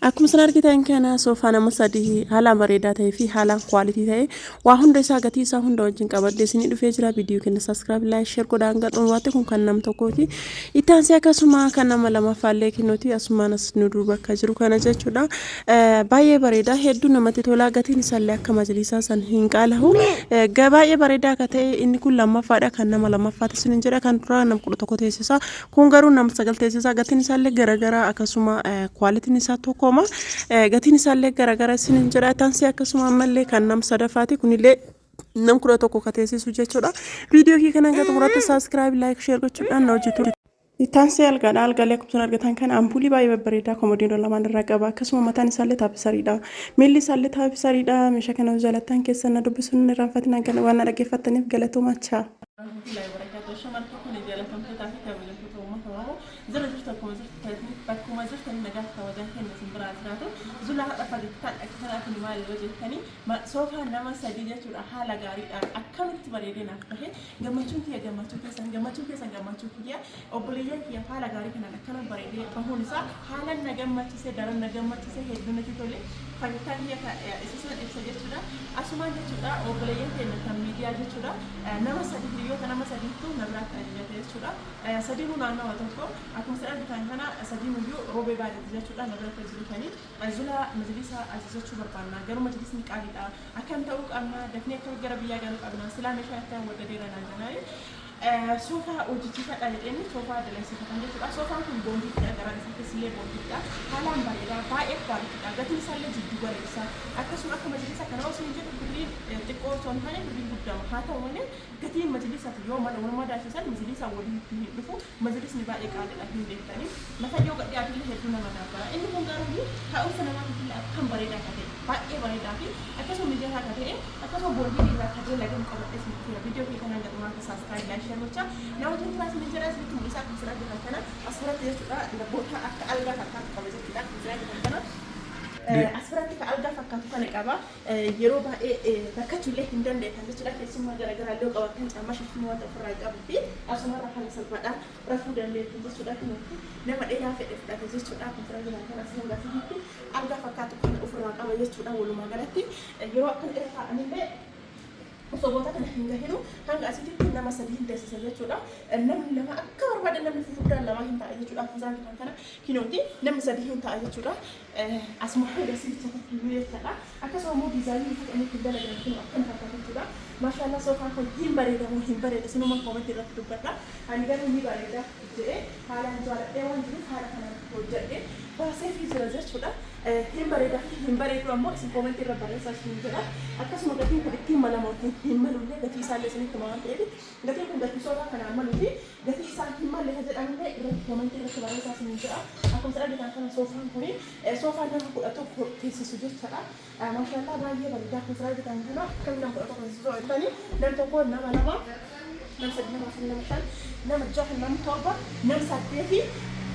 Akkuma isin argitan kana soofaa nama sadii haalaan bareedaa ta'ee fi haalaan quality ta'e waa hunda isaa gatii isaa hunda wajjin qabadhee isinii dhufee jira. Viidiyoo keenya subscribe, like, share godhaa hanga xumuraatti. Kun kan nam tokkooti. Itti aansee akkasuma kan nama lamaffaallee kennuuti asumaan as nu duuba akka jiru kana jechuudha. Baay'ee bareeda, hedduu namatti tola, gatiin isaallee akka majlisaa san hin qaalahu. Baay'ee bareedaa akka ta'e inni kun lammaffaadha, kan nama lammaffaati isiniin jedha. Kan duraa nama 11 teessisa. Kun garuu nama 9 teessisaa, gatiin isaallee garagaraa, akkasuma qualityn isaa tokkoma, gatiin isaallee garagara isiniin jedha. Tansii akkasuma ammallee kan nama sadaffaati, kunillee nam 11 ka teessisu jechuudha. Viidiyoo kii kana hanga xumuraatti subscribe, like, share gochuudhaan na hojjetu. Taansee algaadha. Algaalee akkuma isin argitan kana ampuulii baay'ee babbareedaa komodiinoo lamaan irraa qaba. Akkasuma mataan isaallee taapisariidha. Miilli isaallee taapisariidha. Meeshaa kana yoo jaalattan keessan na dubbisuun hin irraanfatinaa. Waan na dhaggeeffattaniif galatoomaa. Chaa. Warahmatullahi wabarakatuh. Shamartuu kun jaalatamtootaa fi kabajamtoota uummata Oromoo jira jirtu, akkuma jirtu ta'anii bakkuma jirtan nagaa fi kabajaan keenya isin biraa jiraatu. Zulaa haadha fagittaan akka kanaa kun maali yoo jettanii, soofaa nama sadii jechuudha. Haala gaariidhaan akkamitti bareedee naaf bahe. Gammachuun kiyya gammachuu keessan, gammachuun keessan gammachuu kiyya. Obboleeyyan kiyya haala gaarii kanaan akkana bareedee bahuun isaa haalan na gammachise, daran na gammachise, hedduu natti tole. Fagittaan kiyya isa san ibsa jechuudha. Asumaan jechuudha, obboleeyyan keenya kan miidiyaa jechuudha. Nama sadi, hiriyoota nama sadiittu na biraatti ajajate jechuudha. Sadiinuu naannawa tokko, akkuma isin argitan kana sadiinuyyuu roobee baaleeti jechuudha na biratti ajajatanii. Zulaa majlisa ajajachuu barbaanna, garuu majlisni qaaliidha. Akkam ta'uu qabna? Dafnee akkamitti gara biyyaa galuu qabna? Silaa meeshaa akka waddadeera naan jennaani. Soofaa hojjechiifadha jedheeni soofaa dalagsiifatan jechuudha. Soofaan kun boondiidha, garaan isaa keessillee boondiidha. Haalaan bareeda, baay'ee qualitydha. Gatiin isaallee jiddu galeessa. Akkasuma akka majlisa kana osoo hin jedhu birriin xiqqoo osoo hin taane birriin guddaama. Haa ta'u malee gatiin majlisaati yoo mala walumaa daasisan majlisaa waliin itti hin dhufu. Majlisni baay'ee qaaliidha, hin beektanii. Lafa yoo gadhiyaatullee hedduu nama daabbara. Inni kun garuu taa'umsa namaatiif illee akkam bareedaa akka ta'e, baay'ee bareedaa fi akkasuma mijataa akka ta'e, akkasuma boondii irraa akka dalagamu qabadhee isin dhufeera. Viidiyoo kee kanaan gadhumaa akka subscribe, like, share gochaa na wajjin turaa isin jedha. Isinitti mul'isa. Akkuma isin argitan kana asirratti jechuudha, boota akka algaa fakkaatu qaba jechuudha. Akkuma isin argitan kana asirratti ka algaa fakkaatu kana qaba. Yeroo baay'ee rakkachuu illee hin dandeettan jechuudha. Keessummaa garaagaraa illee qabaattan caammaa shiffinii wanta ofirraa qabuu fi asumarra haala salphaadhaan rafuu dandeettu jechuudha. Kunuunsi nama dheeraa fedhe fudhate jechuudha. Akkuma isin argitan kana asii hanga asitti algaa fakkaatu kana ofirraa qaba jechuudha. Walumaa galatti yeroo akkana irra taa'anillee osoo boota kana hin gahinu hanga asitti nama sadii hin teessisa jechuudha. Namni lama akka barbaadan, namni fufurdaan lama hin ta'a jechuudha. Akkuma isaan argitan kana kinooti namni sadii hin ta'a jechuudha. Asuma hanga asitti tokko jechuudha. Akkasuma immoo diizaayinii uffata inni ittiin dalagan kun akkana fakkaata jechuudha. Maashaallah, soofaan kun hin bareedamu hin bareeda? Sinuma koomentii irratti dubbadha. Ani garuu ni bareeda jedhee haalaan jaaladhee waan jiruuf haala kanaan hojjedhee baaseefii jira jechuudha. Hin bareedaa fi hin bareedu ammoo isin koomentii irra barreessaa isin jedha. Akkasuma gatiin kun ittiin malamu ittiin hin malullee, gatii isaallee isinitti hima waan ta'eef, gatiin kun gatii soofaa kanaan maluu fi gatii isaan hin malle kan jedhamullee irratti koomentii irratti barreessaa isin jedha. Akkuma isin argitan kana soofaan kun soofaa nama 11 teessisu jechaadha. Maashaallah, baay'ee bareedaa. Akkuma isin argitan kana akkami nama 11 teessisu jettanii, nam tokko, nama lama, nam sadi, nama afur, nama shan, nama jaha, nam torba, nam saddeeti,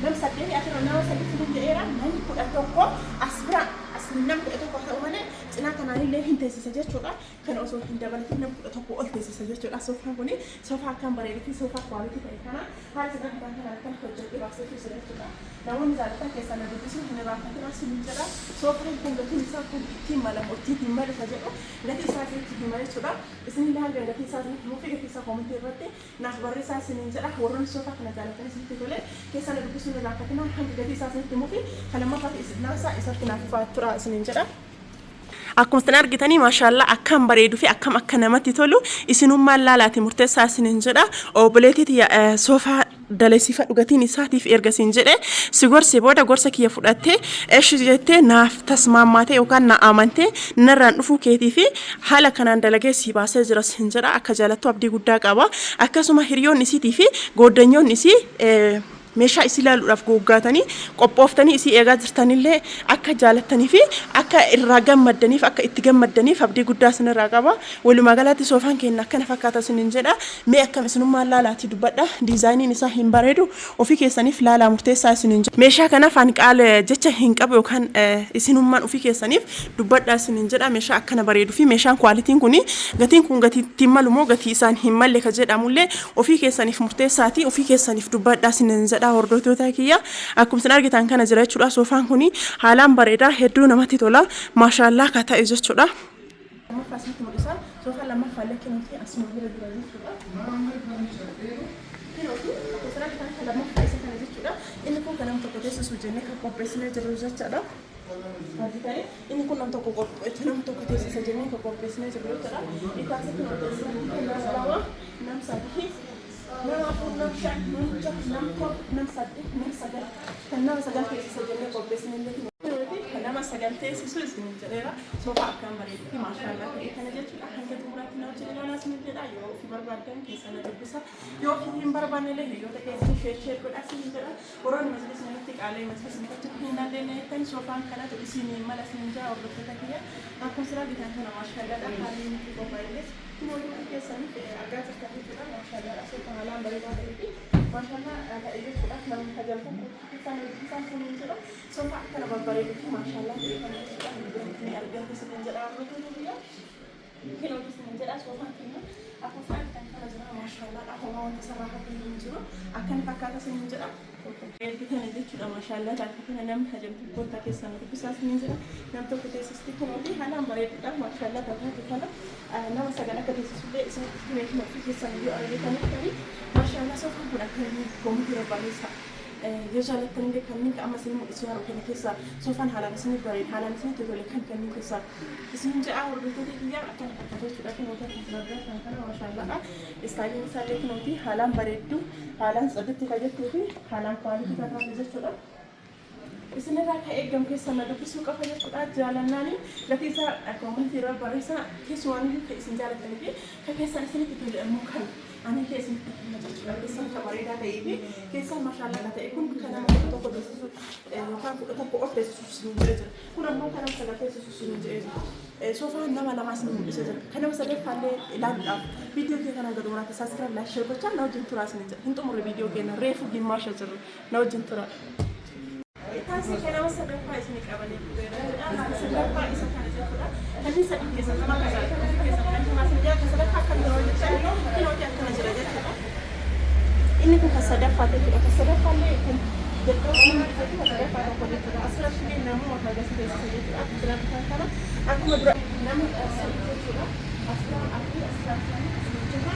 nam saddeeti asirra nama sadi sinin jedheera, namni 11 as bira as nam 11 haa ta'u malee cinaa kanaanillee hin teessisa jechuudha. Kana osoo hin dabalatin nam 11 ol teessisa jechuudha. Soofaan kuni soofaa akkaan bareeduu fi soofaa quality ta'e kana haala isin argitan kanaan kan hojjedhe baasee fi jira jechuudha. Namoonni jaalatan keessaa na dubbisuun hin irraanfatinaa sinin jedha. Soofaan kun gatiin isaa kun ittiin malamu ittiin hin malu ka jedhu gatii isaa isinitti hima jechuudha. Isinillee hanga gatii isaa isinitti himuu fi gatii isaa koomentii irratti naaf barreessaa isiniin jedha. Warroonni soofaa kana jaalatanii isinitti tole keessaa na dubbisuun hin irraanfatinaa hanga gatii isaa isinitti himuu fi kan lammaffaatti naasaa isatti naaf tura isiniin jedha. Akkuma isin argitanii, maashaallaa, akkam bareeduu fi akkam akka namatti tolu isinummaan laalaati murteessaa isiniin jedha. Obboleettii tiyya, soofaa dalasiifadhu, gatiin isaatiif erga siin jedhe si gorse booda gorsa kiyya fudhattee eshi jettee naaf tasmaammaatee yookaan na amantee narraan dhufuu keetii fi haala kanaan dalagee si baasee jira siin jedha. Akka jaalattu abdii guddaa qaba. Akkasuma hiriyoonni isiitii fi gooddanyoonni isii meeshaa isii ilaaluudhaaf googgaatanii qophooftanii isii eegaa jirtanillee akka jaalattanii fi akka irraa gammaddaniif, akka itti gammaddaniif abdii guddaa isinirraa qaba. Walumaa galatti soofaan keenya akkana fakkaata isinin jedha. Mee akkam isinummaan laalaatii dubbadha. Diizaayiniin isaa hin bareedu? Ofii keessaniif laalaa murteessaa isinin jedha. Meeshaa kanaaf ani qaala jecha hin qabu yookaan isinummaan ofii keessaniif dubbadhaa isinin jedha. Meeshaa akkana bareedu fi meeshaan qualityn kun, gatiin kun gatii ittiin malu moo gatii isaan hin malle ka jedhamullee ofii keessaniif murteessaatii ofii keessaniif dubbadhaa isinin jedha. jedha hordoftoota kiyya. Akkuma isin argitan kana jira jechuudha. Soofaan kun haalaan bareeda, hedduu namatti tola. Maashaallaa ka ta'e jechuudha. Lammaffaa isinitti mul'isa. Soofaan lammaffaa illee kinuuti asuma bira jira jechuudha. Kinuuti akkuma isin argitan kan lammaffaa isa kana jechuudha. Inni kun kan nama tokko teessisu jennee kan qopheessinee jirru jechaadha. Argitanii inni kun nam tokko nam tokko teessisa jennee kan qopheessinee jirru jechuudha. Itti aansee kun teessisa nama lama, nam sadii, nama afur, nam shan, nam jaha, nam torba, nam saddeet, nam sagal, kan nama sagal teessisa jennee qopheessinee illee kan nama sagal teessisu isiniin jedheera. Soofaa akkaan bareedu fi maashaallaa ta'e kana jechuudha. Hanga xumuraatti na wajjin ilaalaa isiniin jedha. Yoo ofii barbaaddan keessa na dubbisa. Yoo ofii hin barbaanne illee hiriyoota keessan share share godhaa isiniin jedha. Warroonni majlisni nutti qaala'e majlisni bitachuu hin dandeenye jettan soofaan kanatu isinii mala isiniin jaa hordoftoota kiyya. Akkuma silaa bitan kana maashaallaadha haalli nutti qophaa'ellee kunoo hundi keessaniif argaa jirtan jechuudha. Maashaallaadha soofaa haalaan bareedaa ta'ee fi maashaallaa ta'e jechuudha. Namni tajaajiltan keessaan hojii isaan kun hin jiru. Soofaa akkana babbareeduu fi maashaallaa ta'e kana jechuudha. Biratti ni argamtu isiniin jedha hordoftoota kiyya. Kinoo isiniin jedha soofaan keenya akkuma isaan argitan kana jira maashaallaadha homaa wanta sarraa hafe hin jiru akkana fakkaata isiniin jedha. Ergitanii jechuudha maashaallaa taate kana namni hajamtu kottaa keessaa nu dubbisaa isiniin jedha. Nam tokko teessisti kunuuti haalaan bareedudha maashaallaa taate kana nama sagal akka teessisullee isinitti himee kunoo ofii keessan iyyuu argitanii tarii maashaallaa soofaan kun akka inni koomitii irra barreessa. Yoo jaalattan illee kanneen amma isin mul'isu yeroo kana keessa soofaan haalaan isiniif bareeda haalaan isinitti tole kan kanneen keessaa isin ja'a hordoftoota kiyyaa akkana fakkaata jechuudha. Kunoota kan argaa kan kana maashaallaadha. Istaayiliin isaallee kunooti haalaan bareeddu, haalaan sirriitti kan jettuu fi haalaan quality kan taate jechuudha. Isinirraa kan eeggamu keessan na dubbisuu qofa jechuudha. Jaalannaani gatii isaa koomentii irra barreessaa keessumaan iyyuu kan isin jaalattanii fi kan keessan isinitti tole immoo kan ani illee isinitti hima jechuudha. Keessan kan bareedaa ta'ee fi keessan mashaallaa kan ta'e kun kan nama 11 teessisu yookaan 11 ol teessisu isin jedhee jira. Kun ammoo kan nama sagal teessisu isin jedhee jira. Soofaan nama lamaa isin mul'isee jira. Kan nama sadaffaallee ilaaluudhaaf viidiyoo kee kana gad muraatti subscribe, like, share gochaa na wajjin turaa isin jedha. Hin xumurre viidiyoo keenya reefu gimmaasha jirru na wajjin turaa. Taasii kan nama sadaffaa isin qabanii dhufeera jedha. Kan sadaffaa isa kana jechuudha. Kanneen sadii keessa nama akka jaalatan ofii keessan kan himaa isin jedha. Kan sadaffaa kan yeroo jettan kinootii akkana jira jechuudha. Inni kun kan sadaffaa jechuudha. Kan sadaffaallee kan jalqaba inni mul'isee fi kan sadaffaa tokko jechuudha. Asirratti illee namuma hagas teessisa jechuudha. Akkuma sila bitan kana akkuma dura nama sadii jechuudha. Asirraa afur, asirraa shan, asirraa jaha,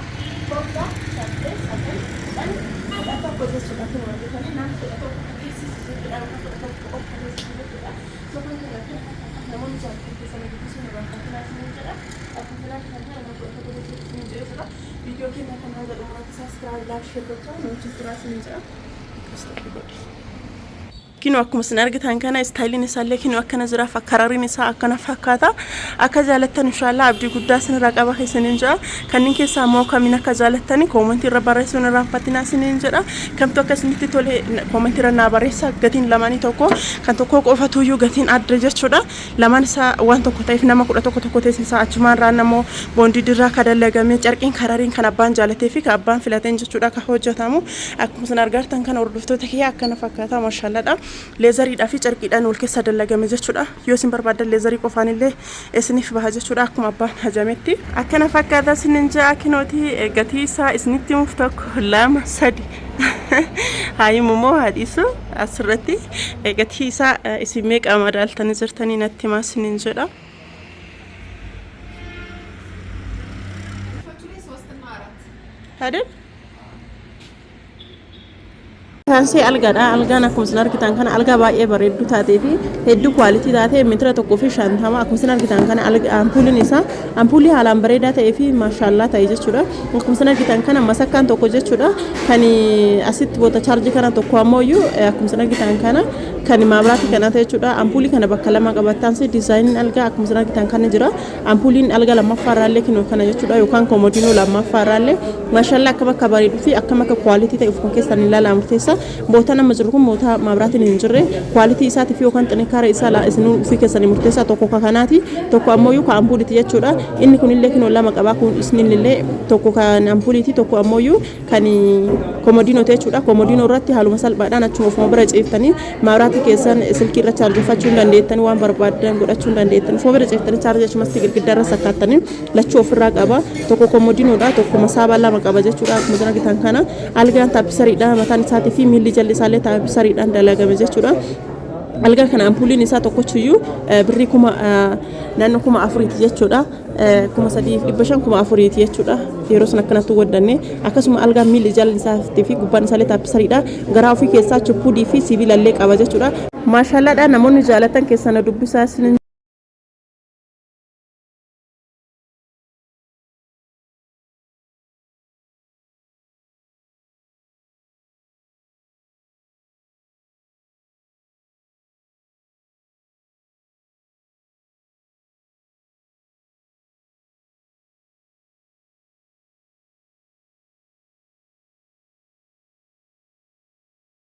torba, saddeet, sagal, 10, 11 jechuudha. Kun hojjetanii nama 11 kan teessisu jechuudha. Yookaan 11 ol kan teessisu jechuudha. Soofaan kun akkana fakkaata. Namoonni jaallattan keessanii dubbisuun irraanfatinaa isiniin jedha. Akkuma silaa bitan kana nama 11 teessisu isiniin jedhee jira. Viidiyoo keenya kan haga xumuraatti subscribe, like, share gochaa nu wajjin turaa isiniin jedha. Akkas ta'e godhe. Kinoo akkuma isin argitan kana istaayiliin isaallee kinoo akkana jira fakkarariin isaa akkana fakkaata. Akka jaalattan inshaallah abdii guddaa isinirraa qaba isiniin jedha. Kanneen keessaa immoo kamiin akka jaalattani koomentii irra barreessuun irraanfatinaa isiniin jedha. Kamtu akka isinitti tole koomentii irra naa barreessa. Gatiin lamaanii tokko kan tokko qofatuyyuu gatiin adda jechuudha. Lamaan isaa waan tokko ta'eef nama 11 tokko teessisaa achumaan irraan ammoo boondii dirraa ka dalagamee carqiin karariin kan abbaan jaalatee fi ka abbaan filateen jechuudha ka hojjetamu. Akkuma isin argaartan kana hordoftoota kiyya akkana fakkaata maashaalladha. Leezariidhaa fi carqiidhaan wal keessa dalagame jechuudha. Yoo isin barbaaddan leezarii qofaan illee isiniif baha jechuudha akkuma abbaan hajametti. Akkana fakkaata isinin ja'a kinooti gatii isaa isinitti himuuf tokko lama sadi haa himu moo haa dhiisu asirratti gatii isaa isin meeqa madaaltanii jirtanii natti himaa isinin jedha. አይደል? Taansee algaadha. Algaan akkuma isin argitan kana algaa baay'ee bareedduu taatee fi hedduu quality taatee meetira 1.50 akkuma isin argitan kana ampuuliin isaa ampuulii haalaan bareedaa ta'ee fi maashaallaa ta'e jechuudha. Akkuma isin argitan kana masakkaan tokko jechuudha. Kan asitti boota chaarjii kana tokko ammoo iyyuu akkuma isin argitan kana kan maabiraatii kana ta'e jechuudha. Ampuulii kana bakka lama qabattaan si diizaayiniin algaa akkuma isin argitan kana jira. Ampuuliin alga lammaffaa irraallee kinoo kana jechuudha yookaan koomodiinoo lammaffaa irraallee maashallaa akkam akka bareeduu fi akkam akka quality ta'e ofuma keessan ilaalaa murteessa. Bootaan amma jiru kun bootaa maabiraatiin hin jirre quality isaatii fi yookaan xinikaara isaa isin ofii keessanii murteessaa tokko ka kanaati tokko ammoo ka ampuuliiti jechuudha. Inni kunillee kinoo lama qaba kun isinillee tokko kan ampuuliiti tokko ammoo kan komodiinoo jechuudha. Komodiinoo irratti haaluma salphaadhaan achuma ofuma bira ciiftanii maabiraatii keessan silkii irra chaarjeffachuu hin dandeettanii waan barbaaddan godhachuu hin dandeettanii ofuma bira ciiftanii chaarjii achumatti girgiddaa irra sakkaattanii lachuu ofirraa qaba. Tokko komodiinoodha tokko masaabaa lama qaba jechuudha. Akkuma isin argitan kana algaan taappisariidha mataan isaatii fi fi miilli jalli isaallee taapisariidhaan dalagame jechuudha. Algaa kana ampuuliin isaa tokkochiyyuu birrii kuma naannoo 4000ti jechuudha. 3500 4000ti jechuudha. Yeroo san akkanatti waddanne akkasuma algaa miilli jalli isaatii fi gubbaan isaallee taapisariidha. Garaa ofii keessaa chippuudii fi sibiilallee qaba jechuudha. Maashaallaadha namoonni jaalatan keessana dubbisaa isin.